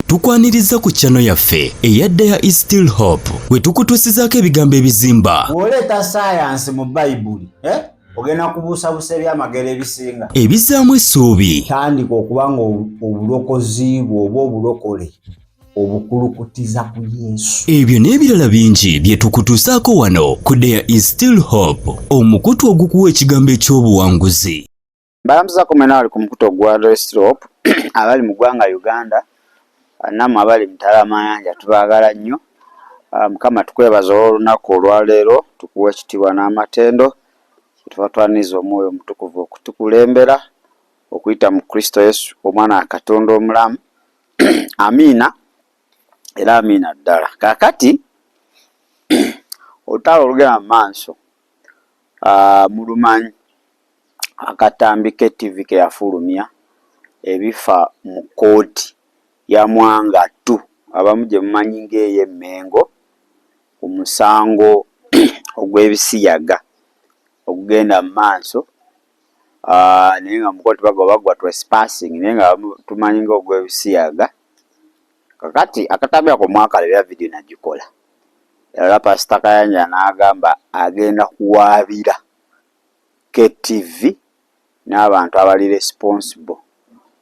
Tukwaniriza ku channel yaffe eya There is Still Hope, we tukutuusizaako ebigambo ebizimba, Bw'oleeta saayansi mu Bayibuli, eh? Ogenda kubuusabuusa ebyamagero ebisinga. Ebizzaamu essuubi, Tandika okuba nga obulokozi bwe oba obulokole obukulukutiza ku Yesu. Ebyo n'ebirala bingi bye tukutuusaako wano ku There is Still Hope, omukutu ogukuwa ekigambo eky'obuwanguzi. Mbalamuzaako mwena abali ku mukutu ogwa There is Still Hope, abali mu ggwanga Uganda, nammwe abali mitala amayanja, tubaagala nnyo. Mukama, tukwebaza olw'olunaku olwaleero, tukuwa ekitiibwa n'amatendo. Tuba twaniriza Omwoyo Omutukuvu okutukulembera okuyita mu Kristo Yesu, omwana wa Katonda omulamu. Amiina era amiina ddala. Kaakati olutalo olugenda mu maaso mulumanyi, akatambi ke TV ke yafulumya ebifa mu kkooti ya Mwanga 2, abamu gye mumanyi ng'ey'Emmengo, ku musango ogw'ebisiyaga ogugenda mu maaso, naye nga mu kkooti bagwa bagwa trespassing, naye nga abamu tumanyi ng'ogw'ebisiyaga. Kakati akatambi ako mwakalabira, vidiyo nagikola, era Pasita Kayanja n'agamba agenda kuwaabira KTV n'abantu abali responsible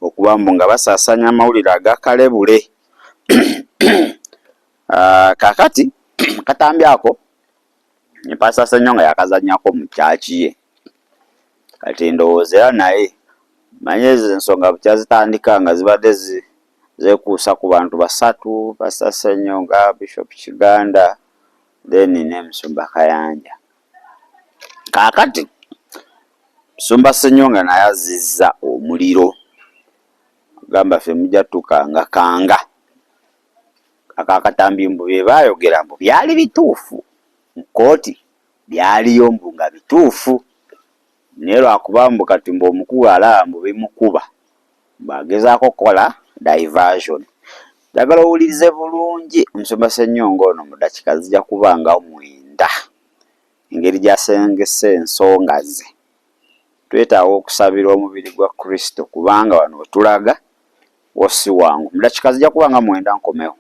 okuba mbu nga basaasaanya amawulire agakalebule. Kaakati katambi ako ne Pasita Ssenyonga yakazannyako mu kyaki ye. Kati ndowooza era naye manyi ezo ensonga bukyazitandika nga zibadde zeekuusa ku bantu basatu: Pasita Ssenyonga, Bishop Kiganda, then ne Musumba Kayanja. Kaakati Musumba Ssenyonga naye azizza omuliro, gamba ffe mujja tukangakanga akakatambi, mbu bye baayogera mbu byali bituufu mu kkooti, byaliyo mbu nga bituufu, naye lwakuba mbu kati mbu omukulu alaba mbu bimukuba, mbu agezaako okukola diversion. Njagala owulirize bulungi Omusumba Ssenyonga ono mu ddakiika zijja kuba nga 9, engeri gy'asengese ensonga ze. Twetaaga okusabira omubiri gwa Kristo, kubanga wano wetulaga wo si wangu. Mu ddakiika zijja kuba nga 9 nkomewo.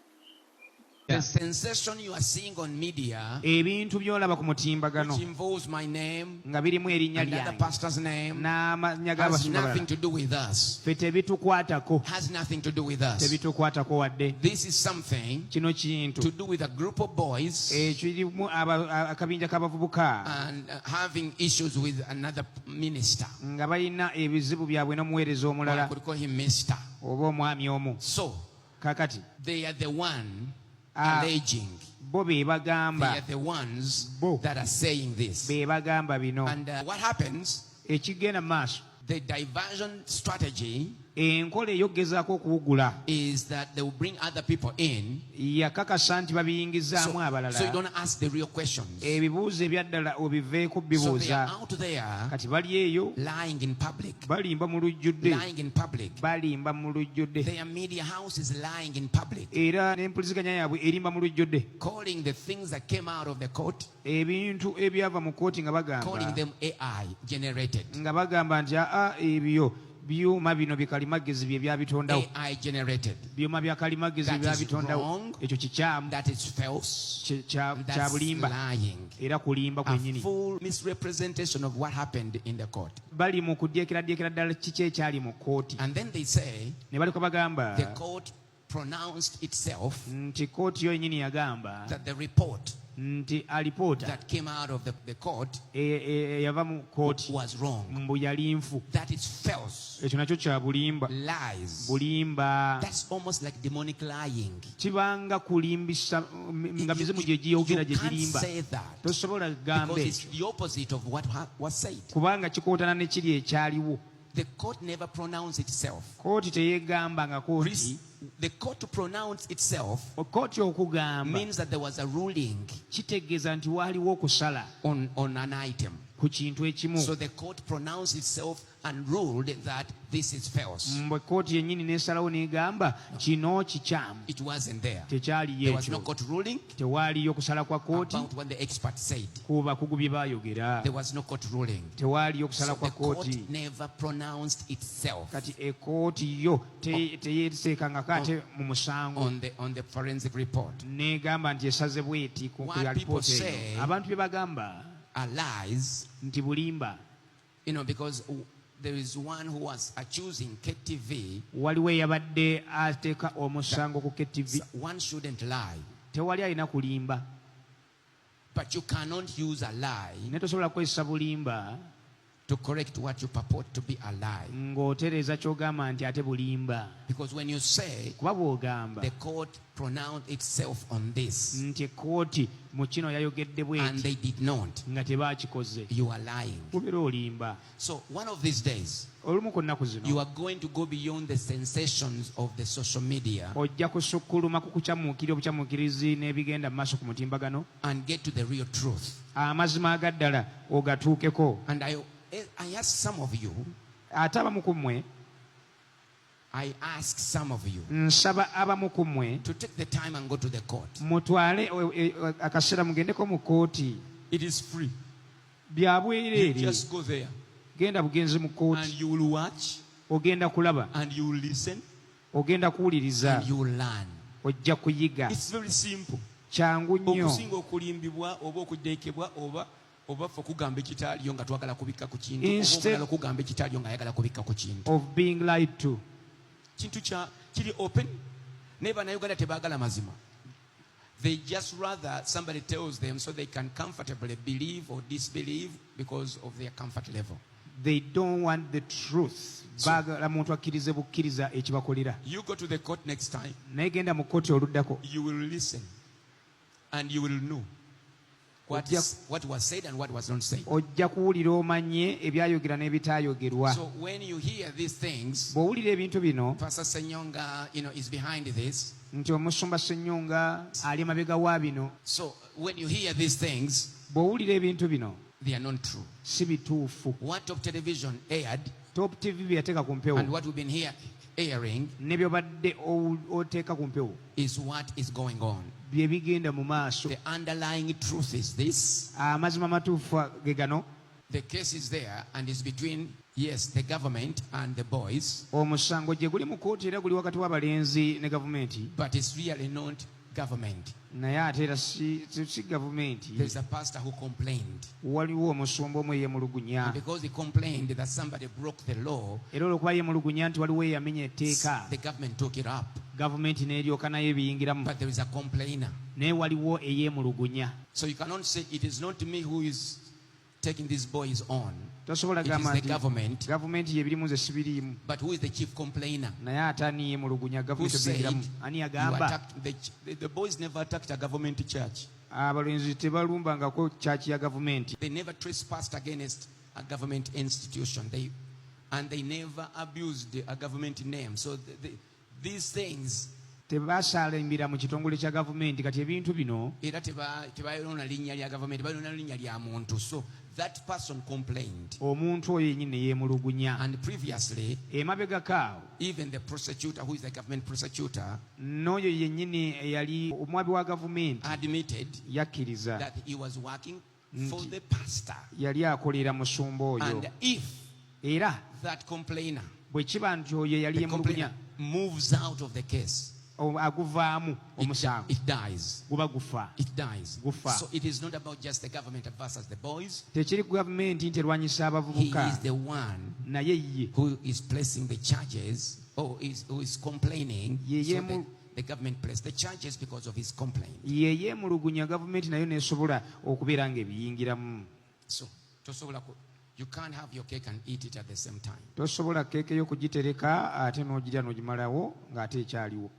The sensation you are seeing on media, Ebintu by'olaba ku mutimbagano, which involves my name nga birimu erinnya and other lyange pastors' name, n'amannya has g'abasumba nothing balala, to do with us. Ffe tebitukwatako. Has nothing to do with us. Tebitukwatako wadde. This is something Kino kintu to do with a group of boys ekirimu akabinja k'abavubuka and having issues with another minister. Nga balina ebizibu byabwe n'omuweereza Or I omulala could call him Mister. Oba omwami omu. So Kakati they are the one Ah. alleging. Bo be They bagamba are the ones Bo. that are saying this. Be bagamba bino. And what happens? Ekigenda mu maaso, The diversion strategy enkola ey'okugezaako okuwugula is that they will bring other people in. Yakakasa nti So, babiyingizaamu abalala. so you don't ask the real questions. Ebibuuzo ebyaddala obiveeko So they bibuuza. are out there Kati bali eyo lying in public. balimba mu lujjudde. Lying in public. Balimba mu lujjudde. Their media house is lying in public. Era n'empuliziganya yaabwe erimba mu lujjudde. Calling the things that came out of the court, Ebintu ebyava mu kooti nga bagamba calling them AI generated. Nga bagamba nti aa ebyo byuma bino bikalimagezi bye byabitondawo. AI generated. Byuma bya kalimagezi That is byabitondawo. Wrong. Ekyo kikyamu. That is false. Kya That's bulimba lying. Era kulimba A kwennyini. full misrepresentation of what happened in the court. Bali mu kudyekeradyekera ddala kiki ekyali mu kooti. And then they say Ne baleka bagamba the court pronounced itself nti kooti yo yennyini yagamba that the report nti alipoota that came out of the court eyava mu kooti was wrong. Mbu yali nfu. That is false. Ekyo nakyo kya bulimba. Lies. Bulimba. That's almost like demonic lying. Kibanga kulimbisa nga mizimu gye giyogera gye You can't girimba. say that Tosobola kugamba because it's ekyo the opposite of what was said. Kubanga kikontana ne kiri ekyaliwo. The court never pronounced itself. Kooti teyeegambangako nti The court to pronounce itself kooti okugamba means that there was a ruling kitegeeza nti waaliwo okusala on an item. Ku kintu ekimu. So the court pronounced itself and ruled that this is false. Mbwe kkooti yennyini n'esalawo n'egamba kino kikyamu. It wasn't there. Tekyaliyo There was no ekyo. court ruling Tewaaliyo kusala kwa kkooti about what the expert said. ku bakugu bye baayogera. There was no court ruling. Tewaaliyo kusala So kwa the court kkooti. never pronounced itself Kati ekkooti yo teyeeteekangako ate mu musango on the forensic report. N'egamba nti esaze bweti ku ku What people alipoota say eyo. Abantu bye bagamba are lies, nti bulimba. Because there is one who was accusing KTV. Waliwo eyabadde ateeka omusango ku KTV. One shouldn't lie, Tewali alina kulimba. But you cannot use a lie Naye tosobola kukozesa bulimba to correct what you purport to be a lie. Ng'otereeza ky'ogamba nti ate bulimba. Because when you say Kuba bw'ogamba the court pronounced itself on this nti ekkooti mu kino yayogedde and bweti they did not, nga tebaakikoze, you are lying. Kubeera olimba. So one of these days, Olumu ku nnaku zino you are going to go beyond the sensations of the social media ojja kusukkuluma ku kukyamuukirira obukyamuukirizi n'ebigenda mu maaso ku mutimbagano and get to the real truth. Amazima agaddala ogatuukeko. And I ask some of you, Ate abamu ku mmwe I ask some of you nsaba abamu ku mmwe to take the time and go to the court. Mutwale akaseera mugendeko mu kkooti. It is free. Bya You bwereere. just go there Genda bugenzi mu and kkooti. you will watch Ogenda kulaba and you will listen ogenda kuwuliriza and you will learn. Ojja kuyiga. It's very simple. Kyangu nnyo. Okusinga okulimbibwa oba okudeekebwa oba oba ffe okugamba ekitaaliyo nga twagala kubikka ku kintu oba omulala okugamba ekitaaliyo ng'ayagala kubikka ku kintu. Of being lied to. Kintu kya kiri open naye bannayuganda tebaagala mazima. They just rather somebody tells them so they can comfortably believe or disbelieve because of their comfort level. They don't want the truth. Baagala muntu akkirize bukkiriza ekibakolera. You go to the court next time, Naye genda mu kkooti oluddako you will listen and you will know what was said and what was not said. Ojja kuwulira omanye ebyayogera n'ebitaayogerwa. So when you hear these things, Bw'owulira ebintu bino Pastor Senyonga is behind this. Nti omusumba Senyonga ali mabega wa bino. So when you hear these things, Bw'owulira ebintu bino they are not true. Si bituufu. What Top Television aired Top TV bye yateeka ku mpewo and what we've been here airing ne byobadde oteeka ku mpewo is what is going on. Bye bigenda mu maaso. The underlying truth is this. Amazima amatuufu ge gano. The case is there and is between, yes, the government and the boys, Omusango gye guli mu kkooti era guli wakati w'abalenzi ne gavumenti but it's really not government. Naye ate era si gavumenti. There's a pastor who complained. Waliwo omusumba omu eyeemulugunya. And because he complained that somebody broke the law, Era olwokuba yeemulugunya nti waliwo eyamenya etteeka the government took it up. Gavumenti n'eryoka nayo ebiyingiramu. But there is a complainer. Naye waliwo eyeemulugunya. So you cannot say it is not me who is taking these boys on. Tosobola It is gamba the nti government. Gavumenti yebirimu nze sibiriimu. But who is the chief complainer? Naye ate ani yeemulugunya Who gavumenti said obiyingiramu ani you yagamba attacked the boys never attacked a government church. Abalenzi tebalumbangako kyaki ya gavumenti. They never trespassed against a government institution. And they never abused a government name. So these things Tebasaalimbira mu kitongole kya gavumenti kati ebintu bino era tebayonoona linnya lya gavumenti, bayonoona linnya lya muntu. So that person complained. Omuntu oyo yennyini ne yeemulugunya. And previously, emabegako awo even the prosecutor, who is the government prosecutor, n'oyo yennyini eyali omwabi wa gavumenti admitted yakkiriza that he was working for the pastor. Yali akolera musumba oyo. And if era that complainer, bwe kiba nti oyo eyali the yemulugunya complainer moves out of the case, aguvaamu omusango it dies. Guba gufa. It dies. Gufa. So it is not about just the government versus the boys. Tekiri ku gavumenti nti erwanyisa He abavubuka is the one naye ye who is placing the charges or who is complaining. Ye So the government placed the charges because of his complaint. Ye yeemulugunya gavumenti nayo nesobola okubeera ng'ebiyingiramu. So you can't have your cake and eat it at the same time. Tosobola keeke yo kugitereka ate n'ogirya n'ogimalawo ng'ate ekyaliwo.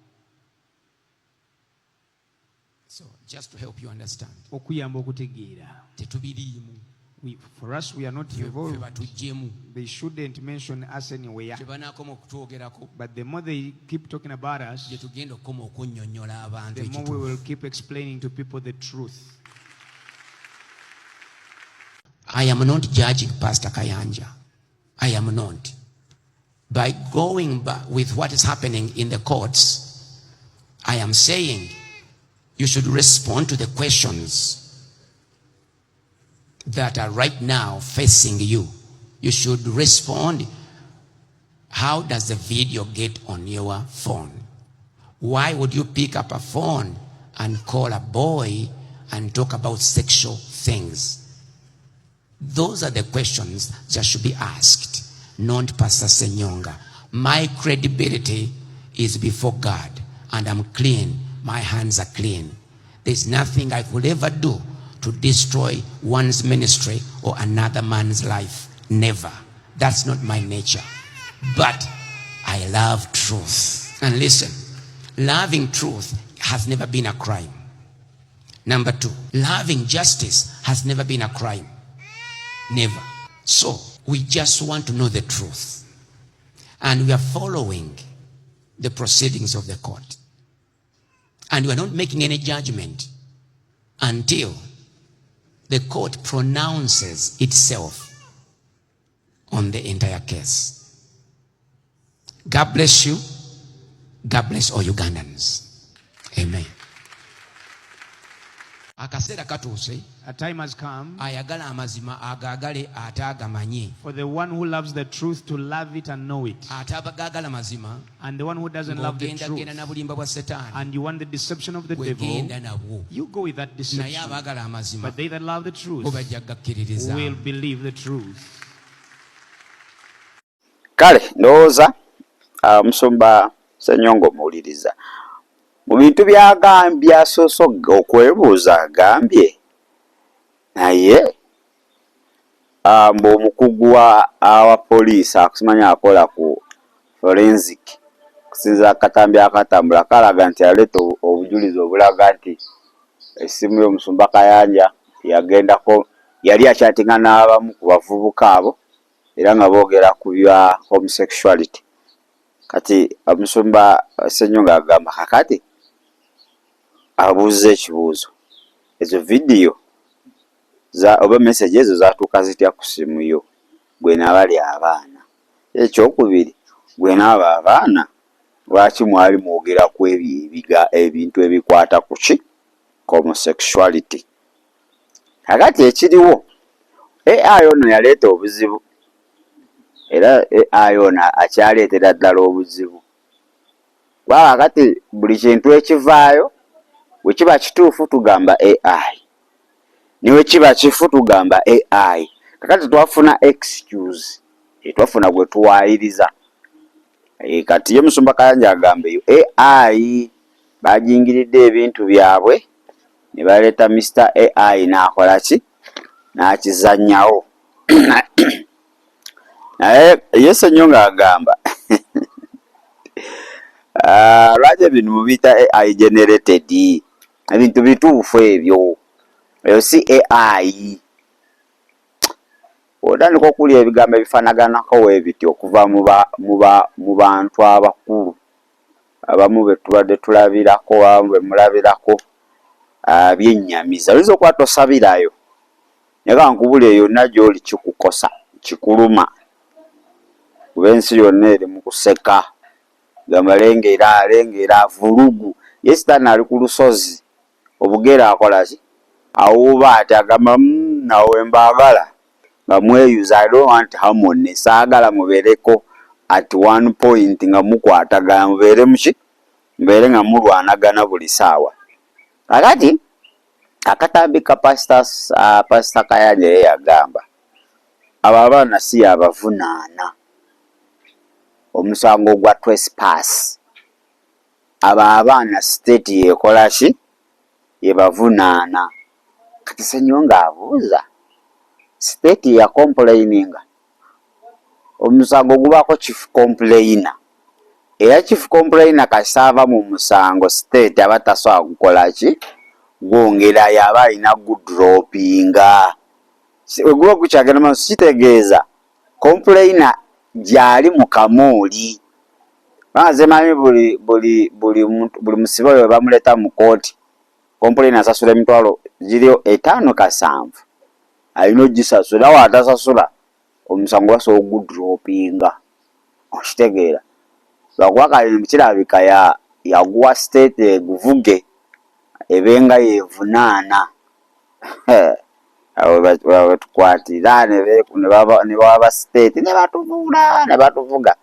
So just to help you understand. Okuyamba okutegeera. Tetubiriimu. For us, we are not Ffe involved. Batuggyemu. They shouldn't mention us anywhere. Gye banaakoma okutwogerako But the more they keep talking about us, gye tugenda okukoma okunnyonnyola abantu the more we will ekituufu. keep explaining to people the truth. I am not judging Pastor Kayanja. I am not. By going back with what is happening in the courts, I am saying you should respond to the questions that are right now facing you. You should respond. How does the video get on your phone? Why would you pick up a phone and call a boy and talk about sexual things? Those are the questions that should be asked, not Pastor Senyonga. My credibility is before God, and I'm clean. My hands are clean. There's nothing I could ever do to destroy one's ministry or another man's life. Never. That's not my nature. But I love truth. And listen, loving truth has never been a crime. Number two, loving justice has never been a crime. Never. So, we just want to know the truth. And we are following the proceedings of the court. And we are not making any judgment until the court pronounces itself on the entire case. God bless you. God bless all Ugandans. Amen. Akaseera katuuse. A time has come ayagala amazima agaagale ate agamanye for the one who loves the truth to love it and know it. Ate abagaagala mazima And the one who doesn't love the ng'ogenda truth genda na bulimba bwa setaani and you want the deception of the devil, gwegenda nabwo you go with that naye deception. abaagala amazima But they that love the bo truth bajja kugakkiririza. will believe the truth. Kale ndowooza omusumba Ssenyonga omuwuliriza mu bintu by'agambye asoose okwebuuza agambye naye mbu omukugu wa poliisi akusimanya akola ku forensic okusinziira ku katambi akatambula kalaga nti aleeta obujulizi obulaga nti essimu y'omusumba Kayanja yagendako yali akyatinga n'abamu ku bavubuka abo era nga boogera ku bya homosexuality. Kati omusumba Ssenyonga agamba kakati abuuza ekibuuzo ezo vidiyo oba message ezo zaatuuka zitya ku ssimu yo gwe n'abali abaana. Ekyokubiri gwe n'abo abaana lwaki mwali mwogera ku ebyo ebintu ebikwata ku ki homosexuality. Kakati ekiriwo AI ono yaleeta obuzibu era AI ono akyaleetera ddala obuzibu kuba kakati buli kintu ekivaayo bwe kiba kituufu tugamba AI ne bwe kiba kifu tugamba AI. Kakati twafuna excuse twafuna gwe tuwaayiriza. Kati ye Musumba Kayanja agamba eyo AI baajingiridde ebintu byabwe ne baleeta Mr AI n'akola ki n'akizannyawo. Naye ye Ssenyonga agamba lwaki ebintu mubiyita AI generated ebintu bituufu ebyo eyo si AI. Otandika okulya ebigambo ebifaanaganako weebiti okuva mu bantu abakulu abamu be tubadde tulabirako abamu be mulabirako byennyamiza. Oyinza okuba tosabirayo naye ka nkubulire yonna gy'oli kikukosa kikuluma kuba ensi yonna eri mu kuseka gamba lengera lengera vulugu ye sitaani ali ku lusozi obugere akola ki awuuba ati agamba awo we mbaagala nga mweyuza. I don't want harmony, saagala mubeereko at one point nga mukwatagana mubeere muki mubeere nga mulwanagana buli ssaawa. Kakati akatambi ka Pastor Kayanja ye yagamba abo abaana si yabavunaana omusango gwa trespass abo abaana state yekola ki yebavunaana. Kati Ssenyonga abuuza state ya complaininga omusango gubaako chief complainer era chief complainer kasita ava mu musango state aba tasobola kukola ki gwongerayo aba alina gudropinga bwe guba gukyagenda maaso kitegeeza complainer gy'ali mu kamooli kubanga nze manyi buli musibe oyo bamuleeta mu kooti complainer asasula emitwalo giri 5 7. Alina ogisasula, era watasasula omusango basobola ogudropinga. Okitegeera? Lwakuba kale kirabika yaguwa state eguvuge ebenga yevunaana. Awo wetukwatira ne baba state ne batuvuula ne batuvuga.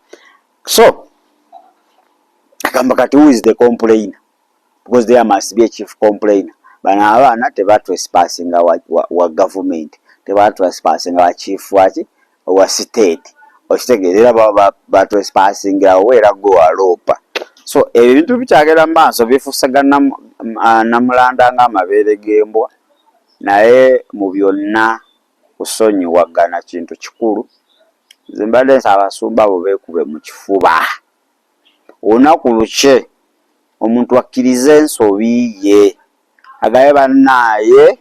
So agamba kati, who is the complainer? Because there must be a chief complainer. Bano abaana tebatrespassinga wa government, tebatrespassinga wa chief waki wa state. Okitegeera? Era baba batrespassingira wo, era gwe waloopa. So ebintu bikyagenda mu maaso, bifuuse namulanda ng'amabeere g'embwa. Naye mu byonna, kusonyiwagana kintu kikulu. Nze mbadde nsaba abasumba abo beekube mu kifuba, olunaku lukye omuntu akkirize ensobi ye, agabe bannaaye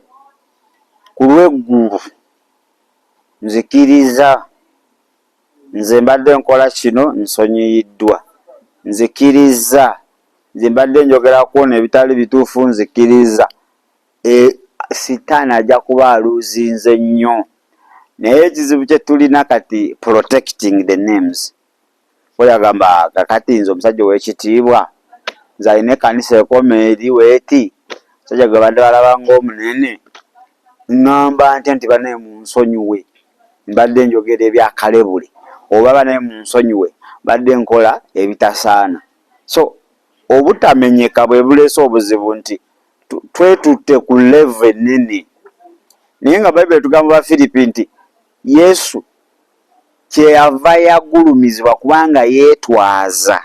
ku lw'eggulu, nzikiriza nze mbadde nkola kino, nsonyiyiddwa, nzikiriza nze mbadde njogera kwona ebitali bituufu, nzikiriza. Sitaani ajja kuba aluuzinze nnyo. Naye ekizibu kye tulina kati, protecting the names. Oli agamba, kakati nze omusajja ow'ekitiibwa, nze alina ekkanisa ekoma eri weeti, musajja gwe badde balaba ng'omunene, ŋŋamba ntya nti banaye munsonyiwe, mbadde njogera ebyakalebule, oba banaye munsonyiwe, mbadde nkola ebitasaana? So obutamenyeka bwe buleese obuzibu, nti twetutte ku level ennene. Naye nga Bayibuli etugamba Bafiripi nti Yesu kyeyava yagulumizibwa kubanga yeetwaza,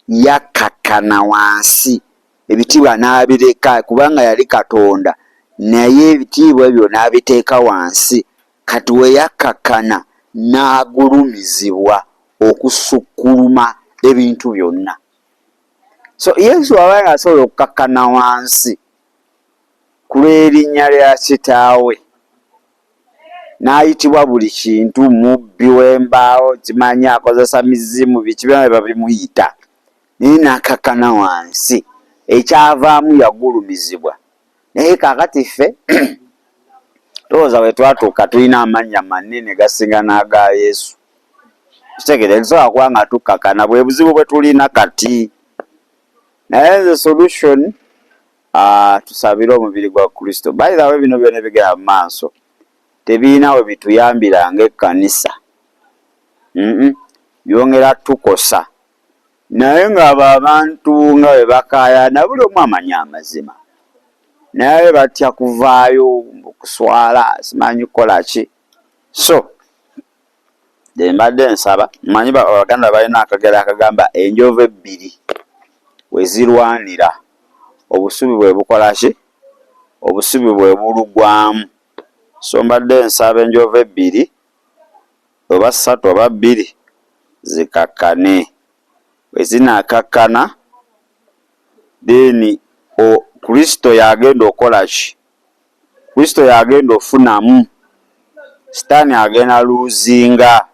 yakkakkana wansi, ebitiibwa n'abireka, kubanga yali Katonda, naye ebitiibwa ebyo n'abiteeka wansi. Kati we yakkakkana n'agulumizibwa okusukkuluma ebintu byonna. So Yesu aba nga asobola okukakkana wansi ku lw'erinnya lya Kitaawe, n'ayitibwa buli kintu, mubbi w'embaawo, kimanyi akozesa mizimu, biki byonna babimuyita, naye n'akakkana wansi, ekyavaamu yagulumizibwa. Naye kaakati ffe tolowooza bwe twatuuka tulina amannya manene gasinga n'aga Yesu. Kitegeere, tusobola kuba nga tukkakana, bwe buzibu bwe tulina kati. Naye nze solution, tusabire omubiri gwa Kristo. By the way, bino byonna ebigenda mu maaso tebirina we bituyambira ng'ekkanisa, Byongera tukosa. Naye ng'abo abantu nga bwe bakaayana, buli omu amanyi amazima, naye batya kuvaayo, kuswala, simanyi kukola ki. So mbadde nsaba, manyi Abaganda balina akagero akagamba, enjovu ebbiri we zirwanira, obusubi bwe bukola ki? Obusubi bwe bulugwamu. So mbadde nsaba enjovu ebbiri oba ssatu oba bbiri zikakkane. Bwe zinaakakkana, then Kristo yagenda okukola ki? Kristo yagenda ofunamu, Sitaani agenda luzinga.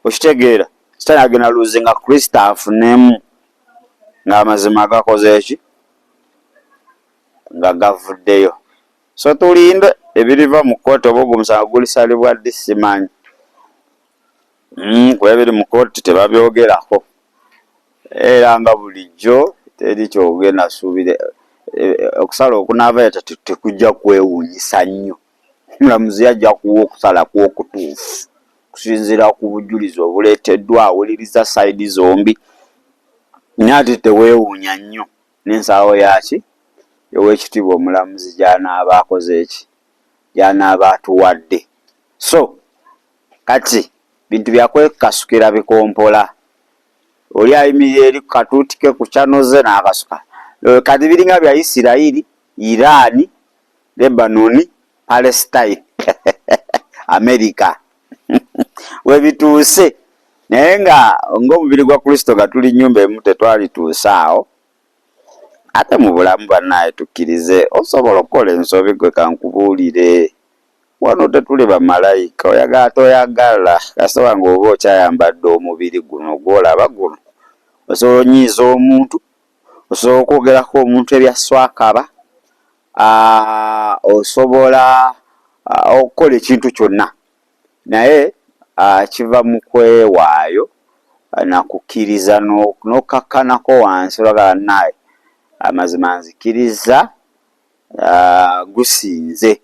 Okitegeera? Sitaani agenda luzinga, Kristo afunemu, ng'amazima gakoze eki? Nga gavuddeyo. So tulinde ebiriva mu kkooti, oba ogwo omusango gulisalibwa ddi simanyi. Kuba ebiri mu kkooti tebabyogerako. Era nga bulijjo teri kyogenda suubira, okusala okunaavayo tekujja kwewuunyisa nnyo. Omulamuzi yajja kuwa okusala kw'okutuufu kusinziira ku bujulizi obuleeteddwa, awuliriza side zombi. Naye ate teweewuunya nnyo n'ensalawo yaki ow'ekitiibwa omulamuzi gy'anaaba akoze eki, gy'anaaba atuwadde. So kati bintu byakwekasukira bikompola. Oli ayimirira eri ku katuuti ke ku channel ze n'akasuka. Kati biringa bya Isirayiri, Iran, Lebanon, Palestine, America webituuse. Naye nga ng'omubiri gwa Kristo nga tuli nnyumba emu, tetwalituuse awo. Ate mu bulamu, bannaaye, tukkirize osobola okukola ensobi. Gwe kankubuulire, wano tetuli bamalayika. Oyagala toyagala, kasita nga oba okyayambadde omubiri guno gw'olaba guno, osobola onyiiza omuntu, osobola okwogerako omuntu ebya swakaba, osobola. okukola ekintu kyonna naye kiva mu kwewaayo na kukkiriza n'okkakkanako wansi olagala naye amazima nzikiriza gusinze.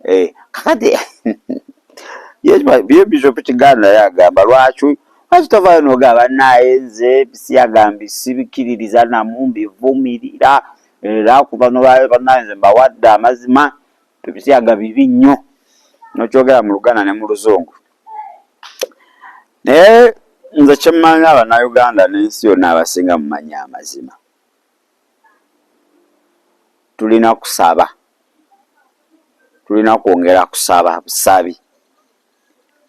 Eh, kakati ye Bishop Kiganda naye agamba lwaki lwaki tovaayo n'ogamba naye nze bisiyaga sibikiririza namu mbivumirira era kuva nolwayo banaye nze mbawadde amazima ebisiyaga bibi nnyo nokyogera mu Luganda ne mu Luzungu. Naye nze kyemmanyi Abannayuganda n'ensi yonna abasinga mumanyi amazima. Tulina kusaba, tulina kwongera kusaba busabi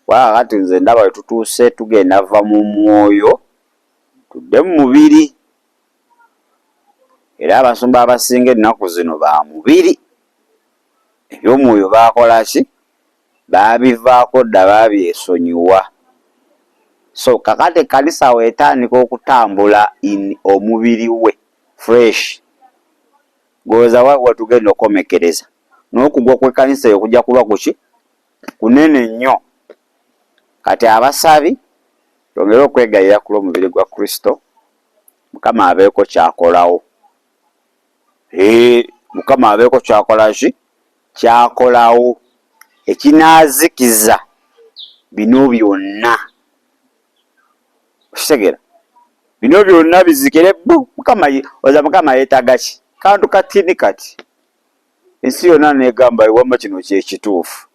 kuba kakati nze ndaba wetutuuse tugenda va mu mwoyo tudde mu mubiri era abasumba abasinga ennaku zino ba mubiri eby'omwoyo baakola ki? Baabivaako dda baabyesonyiwa. So kakati ekkanisa wetandika okutambula in omubiri we fresh gwoza wa wetugenda okukomekereza n'okugwa kw'ekkanisa eyo kujja kuba kuki kunene nnyo. Kati abasabi twongere okwegayirira ku lw'omubiri gwa Kristo Mukama abeeko kyakolawo. Ee, Mukama abeeko kyakola ki? Kyakolawo ekinaazikiza bino byonna. Okitegera? Bino byonna bizikire bu Mukama oza Mukama yeetaaga ki? Kantu katini kati. Ensi yonna negamba wamma kino kye kituufu.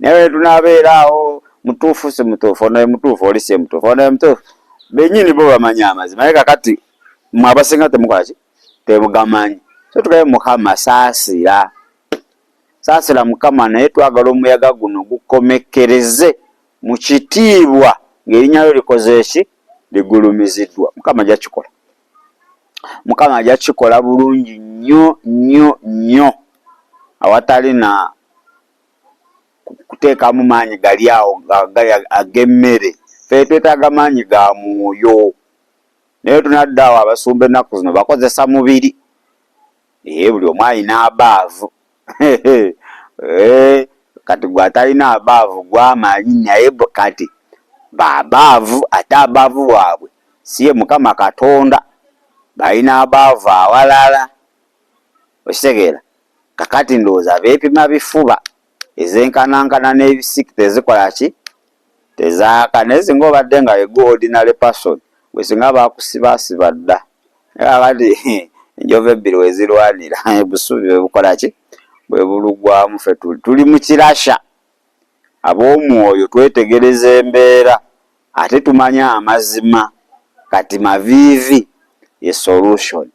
Naye bwe tunaabeera awo mutuufu si mutuufu, ono ye mutuufu, oli si mutuufu, ono ye mutuufu. Bennyini bo bamanyi amazima naye kakati mwe abasinga temukola ki? Temugamanyi. So tugabe Mukama saasira. Saasira Mukama naye twagala omuyaga guno gukomekkereze mu kitiibwa ng'erinnya lyo likoze ki? Ligulumiziddwa. Mukama ajja kukikola. Mukama ajja kukikola bulungi nnyo nnyo nnyo awatali na kuteekamu maanyi gali awo gali ag'emmere. Ffe twetaaga maanyi ga mwoyo. Naye tunadda awo abasumba ennaku zino bakozesa mubiri. Ee, buli omu alina abaavu. Ee, kati gwe atalina abaavu gwamanyi naye kati babaavu ate abaavu waabwe si ye Mukama Katonda balina abaavu awalala. Okitegeera? Kakati ndowooza beepima bifuba ezenkanankana n'ebisiki tezikola ki tezaaka naye singa obadde nga egu ordinary person gwe singa bakusibasiba dda. Naye kakati enjovu ebbiri wezirwanira obusubi bwe bukola ki bwe bulugwamu ffe tuli mu kirasha ab'omwoyo twetegereza embeera ate tumanyi amazima kati maviivi ye solution.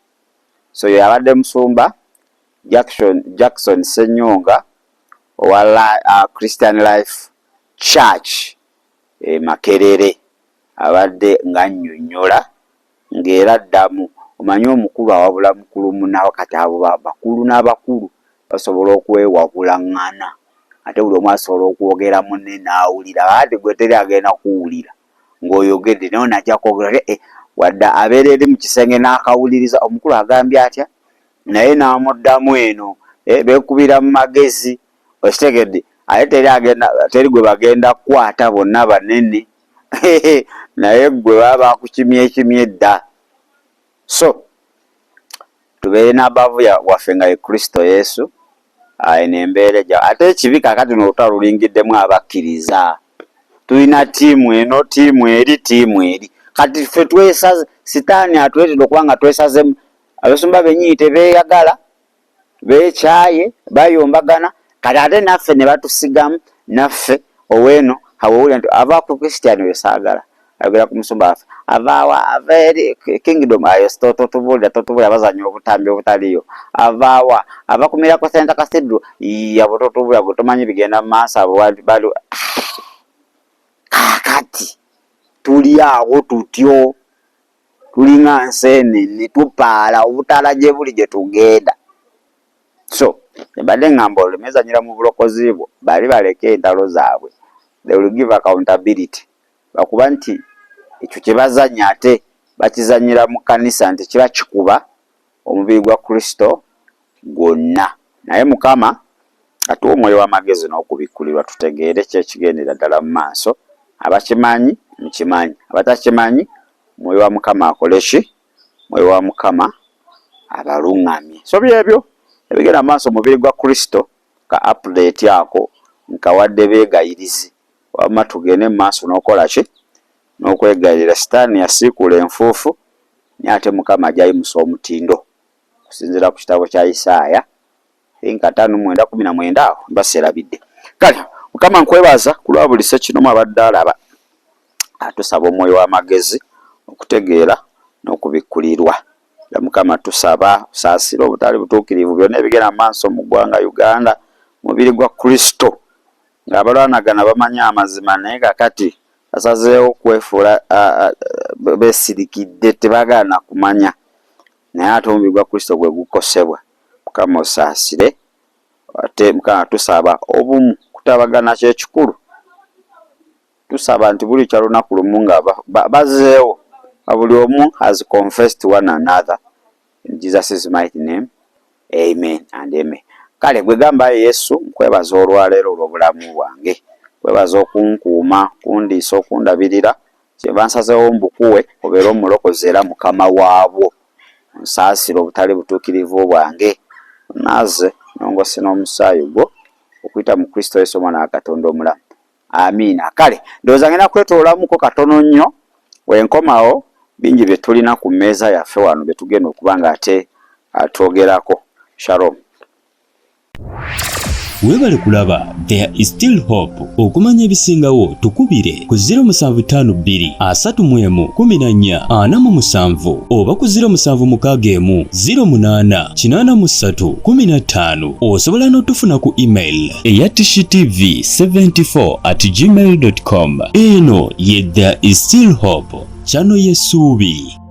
So yabadde musumba Jackson, Jackson Ssenyonga owa Christian Life Church e Makerere abadde ng'annyonnyola ng'era addamu omanyi omukulu awabula mukulu munaawe kati abo bakulu n'abakulu basobola okwewabulang'ana ate buli omu asobola okwogera munne n'awulira ate gwe teri agenda kuwulira ng'oyogedde naye ono ajja kwogera eh, wadde abeera eri mu kisenge n'akawuliriza omukulu agambye atya naye n'amuddamu eno eh, beekubira mu magezi okitegedde ate teri agenda teri gwe bagenda kukwata bonna banene naye gwe baba bakukimyekimye dda. So tubeere n'abaavu waffe nga ye Kristo Yesu eno embeera ejja ate ekibi kaakati n'olutalo lulingiddemu abakkiriza. Tulina ttiimu eno ttiimu eri ttiimu eri kati ffe twesaze sitaani atuleetedde okuba nga twesazemu abasumba bennyini tebeeyagala beekyaye bayombagana kati ate naffe ne batusigamu naffe oweeno awowulira nti ava ku Christian oyo saagala ayogera ku musumba waffe avaawa ava eri kingdom ayo totubuulira totubuulira bazanya obutambi obutaliyo avaawa ava ku Miracle Center Cathedral yabo totubuulira gwe tomanyi bigenda mu maaso abo bali kaakati tuli awo tutyo tulinga nseenene tupaala obutaala gye buli gye tugenda. So mbadde ngamba olemezanyira mu bulokozi bwo bali baleke entalo zaabwe they will give accountability lwakuba nti ekyo kye bazannya ate bakizannyira mu kkanisa nti kiba kikuba omubiri gwa Kristo gwonna naye Mukama Atuwe omwoyo w'amagezi n'okubikkulirwa tutegeere ki ekigendera ddala mu maaso. Abakimanyi mukimanyi, abatakimanyi mwoyo wa Mukama akole ki? Mwoyo wa Mukama abalungamye. So byebyo ebigenda mu maaso mubiri gwa Kristo. Ka update ako nkawadde beegayirizi, wamma tugende mu maaso n'okukola ki? N'okwegayirira. Sitaani yasiikuula enfuufu naye ate Mukama ajja ayimusa omutindo okusinziira ku kitabo kya Isaaya think 59:19 awo mba seerabidde. Kale Mukama nkwebaza ku lwa buli ssekinomu abadde alaba. Tusaba omwoyo w'amagezi okutegeera n'okubikkulirwa. Era Mukama tusaba osaasire obutali butuukirivu byonna ebigenda mu maaso mu ggwanga Uganda, mubiri gwa Kristo ng'abalwanagana bamanyi amazima naye kakati basazeewo kwefuula besirikidde tebaagala na kumanya naye ate omubiri gwa Kristo gwe gukosebwa. Mukama osaasire ate Mukama tusaba obumu kutabagana kyekikulu tusaba nti bulikya lunaku lumu nga bazeewo nga buli omu has confessed one another in Jesus mighty name amen and amen. Kale gwe gamba ayi Yesu nkwebaza olwaleero olw'obulamu bwange nkwebaza okunkuuma okundiisa okundabirira kyenva nsazeewo mbukuwe obeere omulokozi era mukama waabwo onsaasire obutali butuukirivu bwange onaaze nongose n'omusaayi gwo okuyita mu Kristo Yesu omwana wa Katonda omulamu. Amiina. Kale ndowooza ngenda kwetoolamuko katono nnyo wenkomawo bingi bye tulina ku mmeeza yaffe wano bye tugenda okuba nga ate twogerako. Shalom. Webale kulaba There is still hope. Okumanya ebisingawo tukubire ku 0752 31 14 47 oba ku 0761 08 83 15. Osobola n'otufuna ku email eya tishitv74 at gmail.com. Eno ye There is still hope, channel y'essuubi.